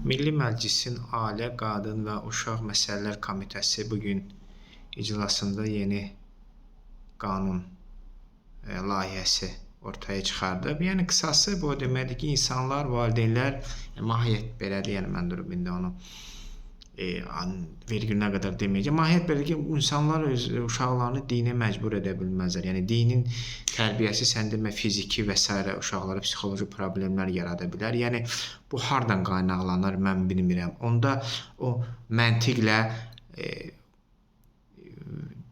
Milli Məclisin Ailə, Qadın və Uşaq Məsələlər Komitəsi bu gün iclasında yeni qanun layihəsi ortaya çıxardıb. Yəni qısası bu o deməkdir ki, insanlar, valideynlər, mahiyyət belədir, yəni mən durub indi onu vergülünə qədər deməyəcəm. Mahiyyət belədir ki, insanlar öz uşaqlarını dinə məcbur edə bilməzlər. Yəni dinin tərbiyəsi sən demə fiziki və sairə uşaqlara psixoloji problemlər yarada bilər. Yəni bu hardan qaynaqlanır mən bilmirəm. Onda o məntiqlə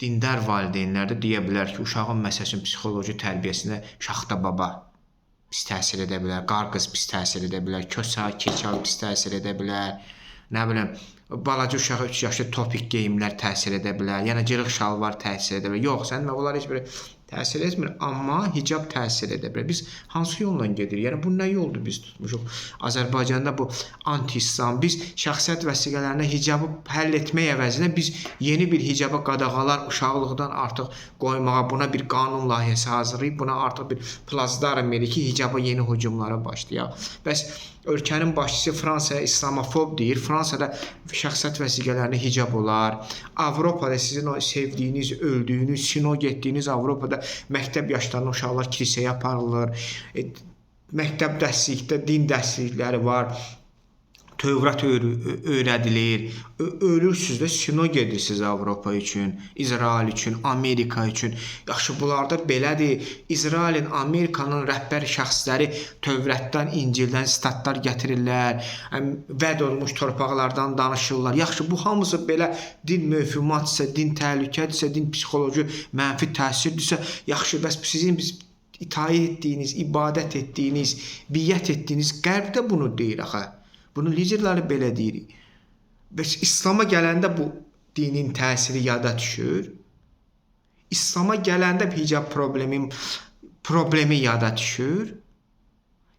dindar valideynlər də deyə bilər ki, uşağın məsəl üçün psixoloji tərbiyəsinə Şaxta baba pis təsir edə bilər, qar qız pis təsir edə bilər, Kösa, Keçəl pis təsir edə bilər. Nə bilim, balaca uşağa 3 yaşlı topik geyimlər təsir edə bilər, yəni cırıq şalvar təsir edə bilər. Yox, sən demə onlar heç biri təsir etmir, amma hicab təsir edə bilər. Biz hansı yolla gedirik? Yəni bu nə yoldur biz tutmuşuq? Azərbaycanda bu anti-İslam, biz şəxsiyyət vəsiqələrinə hicabı həll etmək əvəzinə biz yeni bir hicaba qadağalar uşaqlıqdan artıq qoymağa, buna bir qanun layihəsi hazırlayıb, buna artıq bir plazdarm verir ki, hicaba yeni hücumlara başlayaq. Bəs ölkənin başçısı Fransaya İslamofob deyir. Fransada şəxsiyyət vəsiqələrinə hicab olar. Avropada sizin o sevdiyiniz, öldüyünüz, sino getdiyiniz Avropada məktəb yaşlarında uşaqlar kilsəyə aparılır. Məktəb dərslikdə din dərslikləri var. Tövrat öyrədilir. Ölürsüz də sino gedirsiniz Avropa üçün, İsrail üçün, Amerika üçün. Yaxşı, bunlarda belədir. İsrailin, Amerikanın rəhbər şəxsləri Tövratdan, İncildən statlar gətirirlər. Vəd olunmuş torpaqlardan danışırlar. Yaxşı, bu hamısı belə din mövhumatsa, din təhlükədirsə, din psixoloji mənfi təsirdirsə, yaxşı, bəs sizin biz itaət etdiyiniz, ibadət etdiyiniz, biət etdiyiniz Qərb də bunu deyir axı. Bunun liderləri belə deyirik. Bəs İslama gələndə bu dinin təsiri yada düşür. İslama gələndə hicab problemi yada düşür.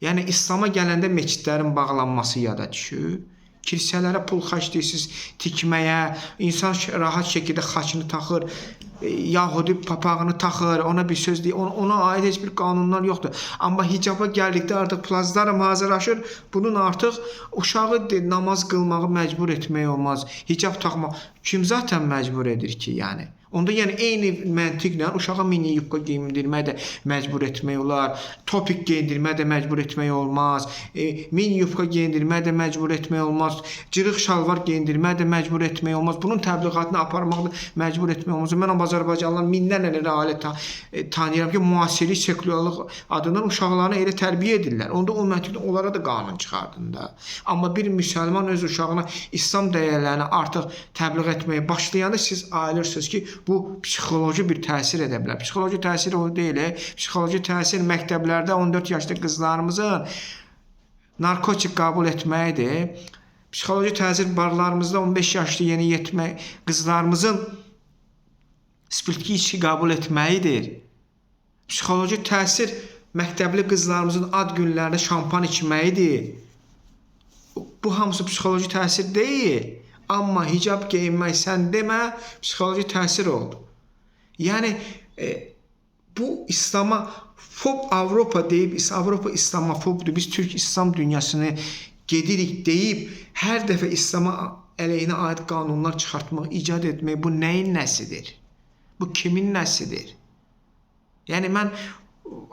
Yəni İslama gələndə məscidlərin bağlanması yada düşür. Kilsələrə pul xərcləyirsiniz tikməyə, insan rahat şəkildə xaçını taxır, Yahudi papağını taxır, ona bir söz deyir, ona aid heç bir qanunlar yoxdur. Amma hicaba gəldikdə artıq plazdarm hazırlaşır, bunun artıq uşağı namaz qılmağı məcbur etmək olmaz. Hicab taxmaq kim zaten məcbur edir ki, yəni? Onda yəni eyni məntiqlə uşağa mini yubka geyindirmək də məcbur etmək olar, topik geyindirmək də məcbur etmək olmaz, mini yubka geyindirmək də məcbur etmək olmaz, cırıq şalvar geyindirmək də məcbur etmək olmaz, bunun təbliğatını aparmaq da məcbur etmək olmaz. Mən Azərbaycanlılar minlərlə elə ailə tanıyıram ki, müasirlik, sekulyarlıq adından uşaqlarını elə tərbiyə edirlər. Onda o məntiqlə onlara da qanun çıxardın da. Amma bir müsəlman öz uşağına İslam dəyərlərini artıq təbliğ etməyə başlayanda siz ayılırsınız ki, bu psixoloji bir təsir edə bilər. Psixoloji təsir o deyil. Psixoloji təsir məktəblərdə 14 yaşlı qızlarımızın narkotik qəbul etməyidir. Psixoloji təsir barlarımızda 15 yaşlı yeni yetmə qızlarımızın spirtli içki qəbul etməyidir. Psixoloji təsir məktəbli qızlarımızın ad günlərində şampan içməyidir. Bu hamısı psixoloji təsir deyil. Amma hicab geyinmək sən demə, psixoloji təsir oldu. Yəni bu İslama fob Avropa deyib, Avropa İslamofobdur. Biz Türk İslam dünyasını gedirik deyib hər dəfə İslama əleyhinə aid qanunlar çıxartmaq, icad etmək bu nəyin nəsidir? Bu kimin nəsidir? Yəni mən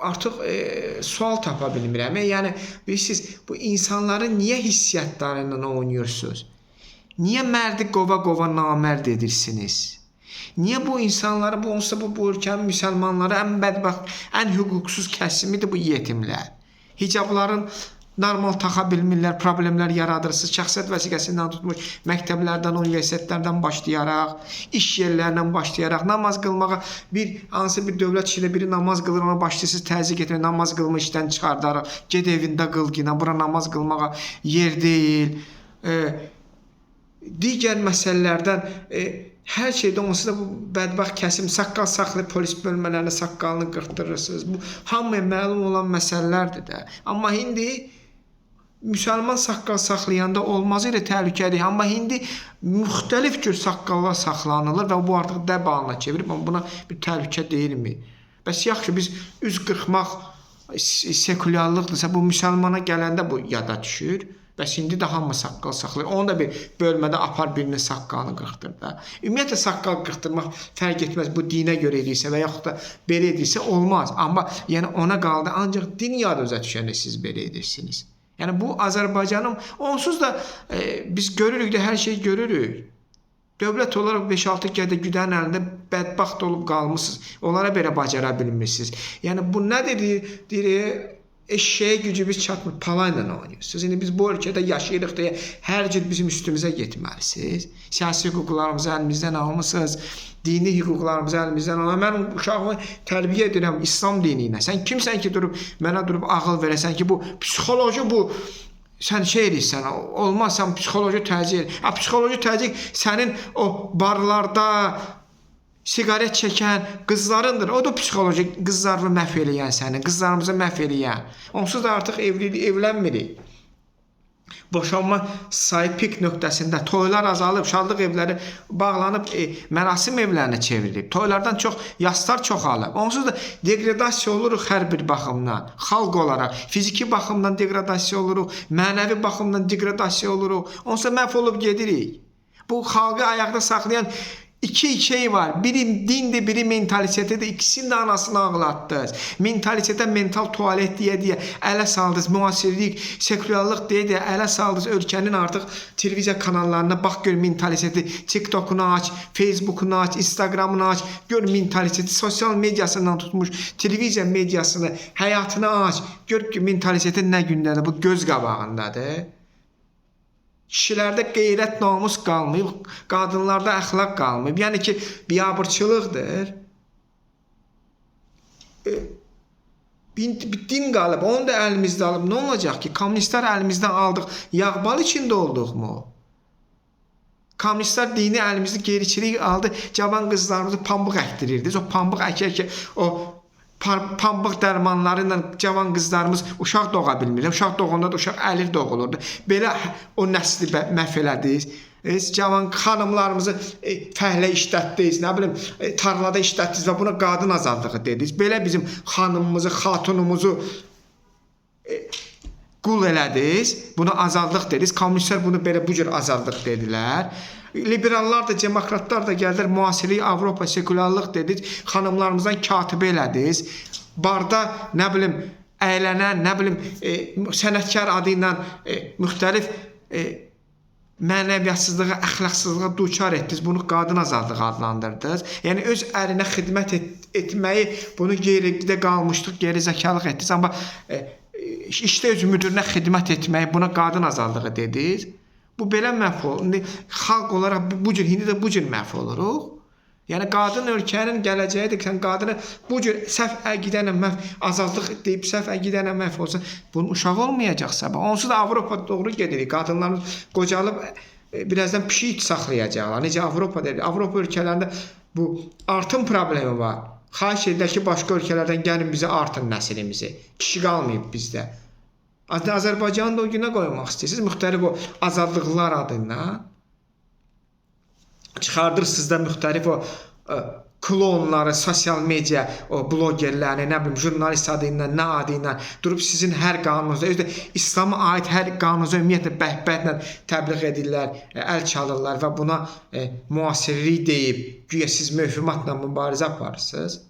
artıq sual tapa bilmirəm. Yəni bilirsiniz, bu insanların niyə hissiyyatları ilə oynayırsınız? Niyə mərdi qova-qova namərd edirsiniz? Niyə bu insanları, bu onsuz da bu ölkənin müsəlmanları ən bədbəxt, ən hüquqsuz kəsimidir bu yetimlər? Hicabların normal taxa bilmirlər, problemlər yaradırsınız. Şəxsiyyət vəsiqəsindən tutmuş, məktəblərdən, universitetlərdən başlayaraq, iş yerlərindən başlayaraq, namaz qılmağa bir hansı bir dövlət işində biri namaz qılır, ona başlayırsınız təzyiq etməyə, namaz qılma işdən çıxardaraq, get evində qıl ki, bura namaz qılmağa yer deyil. Digər məsələlərdən hər şeydə onsuz da bu bədbəxt kəsim saqqal saxlayıb polis bölmələrində saqqalını qırxdırırsınız. Bu hamıya məlum olan məsələlərdir də. Amma indi müsəlman saqqal saxlayanda olmaz elə təhlükəli. Amma indi müxtəlif cür saqqallar saxlanılır və bu artıq dəb halına çevirib. Amma buna bir təhlükə deyilmi? Bəs yaxşı, biz üz qırxmaq sekulyarlıqdırsa, bu müsəlmana gələndə bu yada düşür. Bəs indi də hamı saqqal saxlayır. Onu da bir bölmədə apar birinin saqqalını qırxdır da. Ümumiyyətlə saqqal qırxdırmaq fərq etməz. Bu dinə görə edirsə və yaxud da belə edirsə olmaz. Amma yəni ona qaldı ancaq din yadınıza düşəndə siz belə edirsiniz. Yəni bu Azərbaycanın onsuz da biz görürük də, hər şeyi görürük. Dövlət olaraq 5-6 gədə güdənin əlində bədbəxt olub qalmısınız. Onlara belə bacara bilmirsiniz. Yəni bu nədir? Deyir, eşşəyə gücümüz çatmır, palayla oynayırsınız. İndi biz bu ölkədə yaşayırıq deyə hər cür bizim üstümüzə getməlisiniz. Siyasi hüquqlarımızı əlimizdən almısınız, dini hüquqlarımızı əlimizdən alın. Mən uşağımı tərbiyə edirəm İslam dini ilə. Sən kimsən ki durub mənə durub ağıl verəsən ki, bu psixoloji bu sən şey edirsən, olmaz, sən psixoloji təzyiq. Ha, psixoloji təzyiq sənin o barlarda siqaret çəkən qızlarındır. O da psixoloji qızlarını məhv eləyən səni, qızlarımızı məhv eləyən. Onsuz da artıq evlənmirik. Boşanma sayı pik nöqtəsində, toylar azalıb, şadlıq evləri bağlanıb, mərasim evlərinə çevrilib. Toylardan çox yaslar çoxalıb. Onsuz da deqradasiya oluruq hər bir baxımdan. Xalq olaraq fiziki baxımdan deqradasiya oluruq, mənəvi baxımdan deqradasiya oluruq. Onsuz da məhv olub gedirik. Bu xalqı ayaqda saxlayan iki şey var. Biri dindir, biri mentalitetidir. İkisinin də anasını ağlatdınız. Mentalitetə mental tualet deyə-deyə ələ saldınız. Müasirlik, sekulyarlıq deyə-deyə ələ saldınız. Ölkənin artıq televiziya kanallarına bax gör mentaliteti. TikTok'unu aç, Facebook'unu aç, Instagram'ını aç. Gör mentaliteti. Sosial mediasından tutmuş televiziya mediasını, həyatını aç. Gör ki mentalitetin nə gündədir. Bu göz qabağındadır. Kişilərdə qeyrət, namus qalmayıb, qadınlarda əxlaq qalmayıb. Yəni ki, biabırçılıqdır. Bir din qalıb, onu da əlimizdə alıb. Nə olacaq ki? Kommunistlər əlimizdən aldıq. Yağ-bal içində olduqmu? Kommunistlər dini əlimizdə geriçilik aldı. Cavan qızlarımızı pambıq əkdirirdiniz. O pambıq əkə-əkə o pambıq dərmanları ilə cavan qızlarımız uşaq doğa bilmirlər. Uşaq doğanda da uşaq əlir doğulurdu. Belə o nəsli məhv elədiniz. Cavan xanımlarımızı fəhlə işlətdiniz, nə bilim, tarlada işlətdiniz və buna qadın azadlığı dediniz. Belə bizim xanımımızı, xatunumuzu qul elədiniz. Buna azadlıq dediniz. Kommunistlər bunu belə bu cür azadlıq dedilər. Liberallar da, demokratlar da gəldilər, müasirlik, Avropa, sekulyarlıq dediniz. Xanımlarımızdan katibə elədiniz. Barda, nə bilim, əylənən, nə bilim, sənətkar adı ilə müxtəlif mənəviyyətsizliyə, əxlaqsızlığa duçar etdiniz. Bunu qadın azadlığı adlandırdınız. Yəni öz ərinə xidmət etməyi bunu geridə qalmışdıq, geri zəkalıq etdiniz. Amma işdə öz müdirinə xidmət etməyi buna qadın azadlığı dediniz. Bu belə məhv olur. İndi xalq olaraq bu cür, indi də bu cür məhv oluruq. Yəni qadın ölkənin gələcəyidir. Sən qadını bu cür səhv əqidə ilə məhv, azadlıq deyib səhv əqidə ilə məhv olsa, bunun uşağı olmayacaq sabah. Onsuz da Avropa doğru gedirik. Qadınlarımız qocalıb birazdan pişik saxlayacaqlar. Necə Avropada, Avropa ölkələrində bu artım problemi var. Xahiş edirlər ki, başqa ölkələrdən gəlin bizə artın nəslimizi. Kişi qalmayıb bizdə. Azərbaycanı da o günə qoymaq istəyirsiniz. Müxtəlif o azadlıqlar adına çıxardırsınız da müxtəlif o klonları, sosial media, o blogerləri, nə bilim, jurnalist adı ilə, nə adı ilə durub sizin hər qanununuzda, özü də İslama aid hər qanununuza ümumiyyətlə bəhbəhlə təbliğ edirlər, əl çalırlar və buna müasirlik deyib, güya siz mövhumatla mübarizə aparırsınız.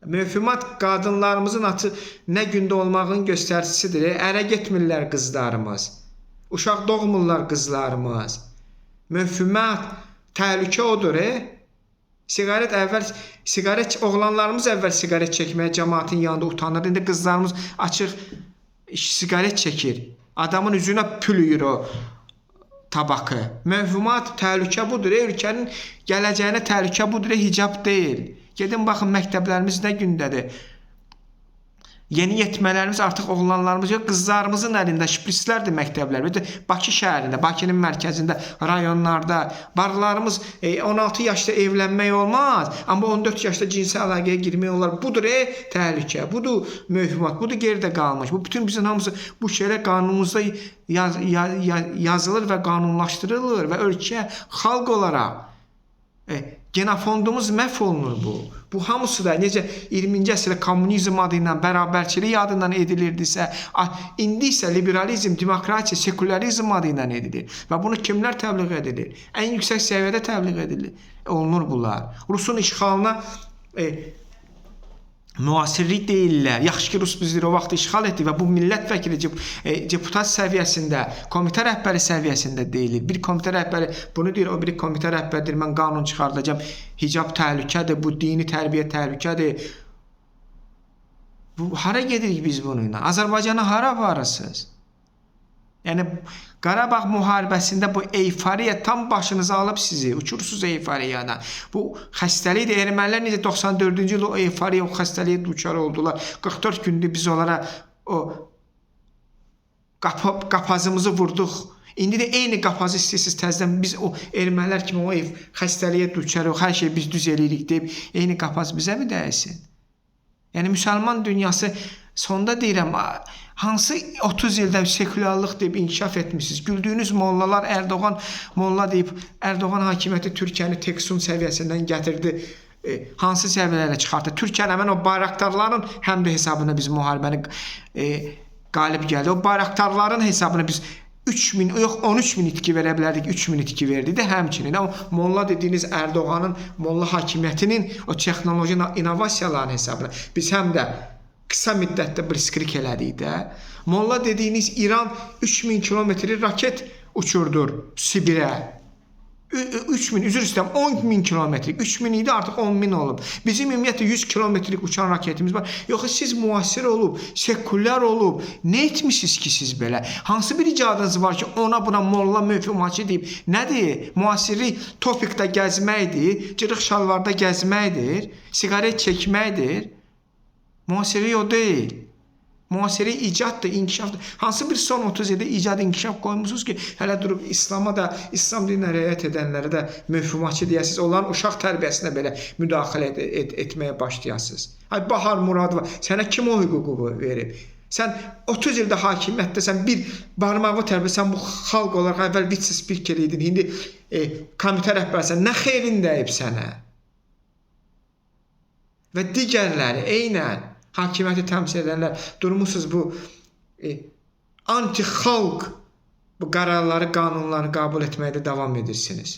Mövhumat qadınlarımızın atı nə gündə olmağın göstəricisidir. Ərə getmirlər qızlarımız. Uşaq doğmurlar qızlarımız. Mövhumat, təhlükə odur. Siqaret əvvəl, siqaret oğlanlarımız əvvəl siqaret çəkməyə cəmaatın yanında utanırdı. İndi qızlarımız açıq siqaret çəkir. Adamın üzünə pülüyür o tabakı. Mövhumat, təhlükə budur. Ölkənin gələcəyinə təhlükə budur, hicab deyil. Gedin baxın məktəblərimiz nə gündədir. Yeni yetmələrimiz artıq oğlanlarımız yox, qızlarımızın əlində şprislərdir məktəblər. Bir də Bakı şəhərində, Bakının mərkəzində, rayonlarda barlarımız 16 yaşda evlənmək olmaz, amma 14 yaşda cinsi əlaqəyə girmək olar. Budur təhlükə, budur mövhumat, budur geridə qalmış. Bu bütün bizim hamısı bu şeylər qanunumuzda yazılır və qanunlaşdırılır və ölkə xalq olaraq Genofondumuz məhv olunur bu. Bu hamısı da necə 20-ci əsrdə kommunizm adı ilə, bərabərçilik adı ilə edilirdisə, indi isə liberalizm, demokratiya, sekularizm adı ilə edilir. Və bunu kimlər təbliğ edilir? Ən yüksək səviyyədə təbliğ edilir. Olunur bunlar. Rusun işğalına müasirlik deyirlər. Yaxşı ki, Rus bizi o vaxt işğal etdi və bu millət vəkili deputat səviyyəsində, komitə rəhbəri səviyyəsində deyilir. Bir komitə rəhbəri bunu deyir, o biri komitə rəhbəri deyir, mən qanun çıxardacağam. Hicab təhlükədir, bu dini tərbiyə təhlükədir. Bu hara gedirik biz bununla? Azərbaycanı hara aparırsınız? Yəni Qarabağ müharibəsində bu eyforiya tam başınıza alıb sizi, uçursunuz eyforiyadan. Bu xəstəlikdir. Ermənilər necə 94-cü il o eyforiya, o xəstəliyə düçar oldular. 44 gündür biz onlara o qapazımızı vurduq. İndi də eyni qapazı istəyirsiniz təzədən biz o ermənilər kimi o xəstəliyə düçar olduq, hər şeyi biz düz eləyirik deyib eyni qapaz bizə mi dəysin? Yəni müsəlman dünyası sonda deyirəm, hansı 30 ildə sekulyarlıq deyib inkişaf etmisiniz? Güldüyünüz mollalar Erdoğan molla deyib, Erdoğan hakimiyyəti Türkiyəni Teksun səviyyəsindən gətirdi, hansı səviyyələrə çıxartdı? Türkiyənin həmin o bayraktarların həm də hesabına biz müharibəni qalib gəldi. O bayraktarların hesabına biz 3000, yox 13 min itki verə bilərdik, 3000 itki verdi də həmçinin. O molla dediyiniz Erdoğanın molla hakimiyyətinin o texnoloji innovasiyaların hesabına biz həm də qısa müddətdə blitzkrieg elədik də. Molla dediyiniz İran 3000 kilometri raket uçurdur Sibirə. 3000, üzr istəyirəm, 10.000 kilometrik, 3000 idi, artıq 10.000 olub. Bizim ümumiyyətlə 100 kilometrik uçan raketimiz var. Yoxsa siz müasir olub, sekulyar olub, nə etmisiniz ki siz belə? Hansı bir icadınız var ki, ona buna molla mövhumatçı deyib? Nədir? Müasirlik topikdə gəzməkdir, cırıq şalvarda gəzməkdir, siqaret çəkməkdir. Müasirlik o deyil. Müasirlik icaddır, inkişafdır. Hansı bir son 30 ildə icad, inkişaf qoymusunuz ki, hələ durub İslama da, İslam dininə riayət edənlərə də mövhumatçı deyəsiniz, onların uşaq tərbiyəsinə belə müdaxilə etməyə başlayasınız. Ay Bahar Muradova, sənə kim o hüququ verib? Sən 30 ildə hakimiyyətdəsən, bir barmağı tərbiyə, sən bu xalq olaraq əvvəl vitse-spiker idin, indi komitə rəhbərisən, nə xeyrin dəyib sənə? Və digərləri eynən hakimiyyəti təmsil edənlər durmusunuz bu anti-xalq bu qərarları, qanunları qəbul etməkdə davam edirsiniz.